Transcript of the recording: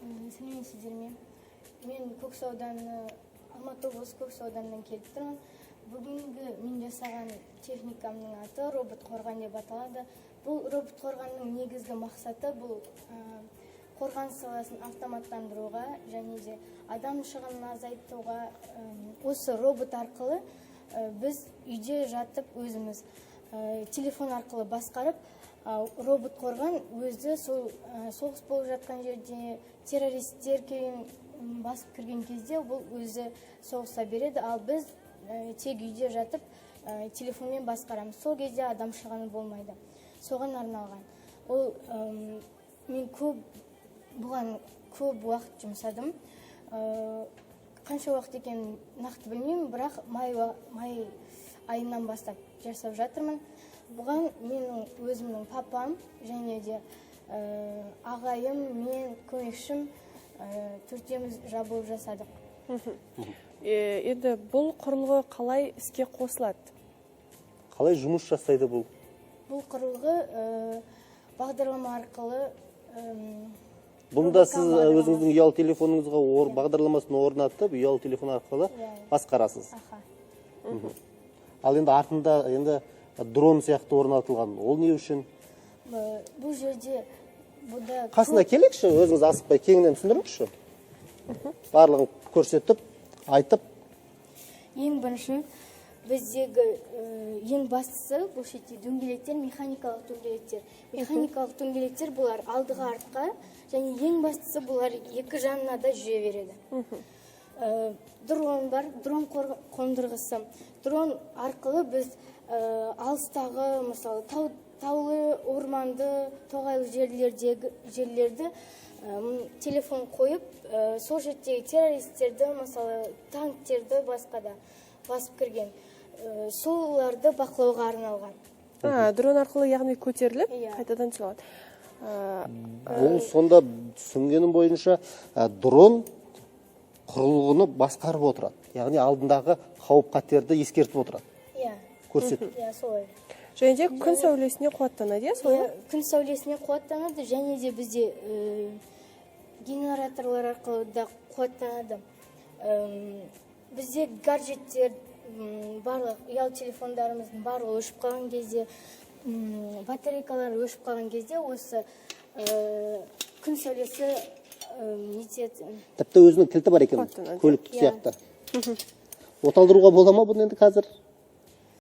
Сәлеметсіздер ме? Мен Көксу ауданы, Алматы облысы Көксу ауданынан келіп тұрмын. Бүгінгі мен жасаған техникамның аты робот қорған деп аталады. Бұл робот қорғанның негізгі мақсаты бұл қорғаныс саласын автоматтандыруға және де адам шығынын азайтуға. Осы робот арқылы біз үйде жатып өзіміз телефон арқылы басқарып, робот қорған өзі сол соғыс болып жатқан жерде террористтер келген, басып кірген кезде бұл өзі соғыса береді, ал біз тек үйде жатып телефонмен басқарамыз. Сол кезде адам шығыны болмайды, соған арналған ол. Мен көп бұған көп уақыт жұмсадым. Қанша уақыт екенін нақты білмеймін, бірақ май айынан бастап жасап жатырмын. Бұған менің өзімнің папам және де ағайым мен көмекшім, төртеуміз жабылып жасадық. Енді бұл құрылғы қалай іске қосылады? Қалай жұмыс жасайды бұл? Бұл құрылғы бағдарлама арқылы Бұнда робот сіз бағдарламасы. өзіңіздің ұялы телефоныңызға бағдарламасын орнатып, ұялы телефон арқылы Иә. басқарасыз. Аха. Ал енді артында енді дрон сияқты орнатылған, ол не үшін? Бұл жерде бұда Қасына келейікші, өзіңіз асықпай кеңінен түсіндіріңізші, барлығын көрсетіп, айтып. Ең бірінші біздегі ең бастысы бұл шетте дөңгелектер, механикалық дөңгелектер. Механикалық дөңгелектер бұлар алдыға, артқа және ең бастысы бұлар екі жанына да жүре береді. Дрон бар, дрон қондырғысы. Дрон арқылы біз алыстағы, мысалы, таулы, орманды, тоғайлы жерлердегі жерлерді телефон қойып, сол жердегі террористтерді, мысалы, танктерді, басқа да басып кірген, соларды бақылауға арналған. А, дрон арқылы, яғни, көтеріліп, Иә. қайтадан түсе алады. Бұл сонда, түсінгенім бойынша, дрон құрылғыны басқарып отырады, яғни алдындағы қауіп қатерді ескертіп отырады, Иә. көрсетіп. Иә, солай. Және де күн сәулесіне қуаттанады, иә, солай Иә, ма? Күн сәулесіне қуаттанады және де бізде генераторлар арқылы да қуаттанады. Бізде гаджеттер, барлық ұялы телефондарымыздың барлығы өшіп қалған кезде, батарейкалар өшіп қалған кезде осы күн сәулесі нетеді. Тіпті өзінің кілті бар екен. Қуаттанады. Көліктік Иә. сияқты. Оталдыруға бола ма бұны енді қазір?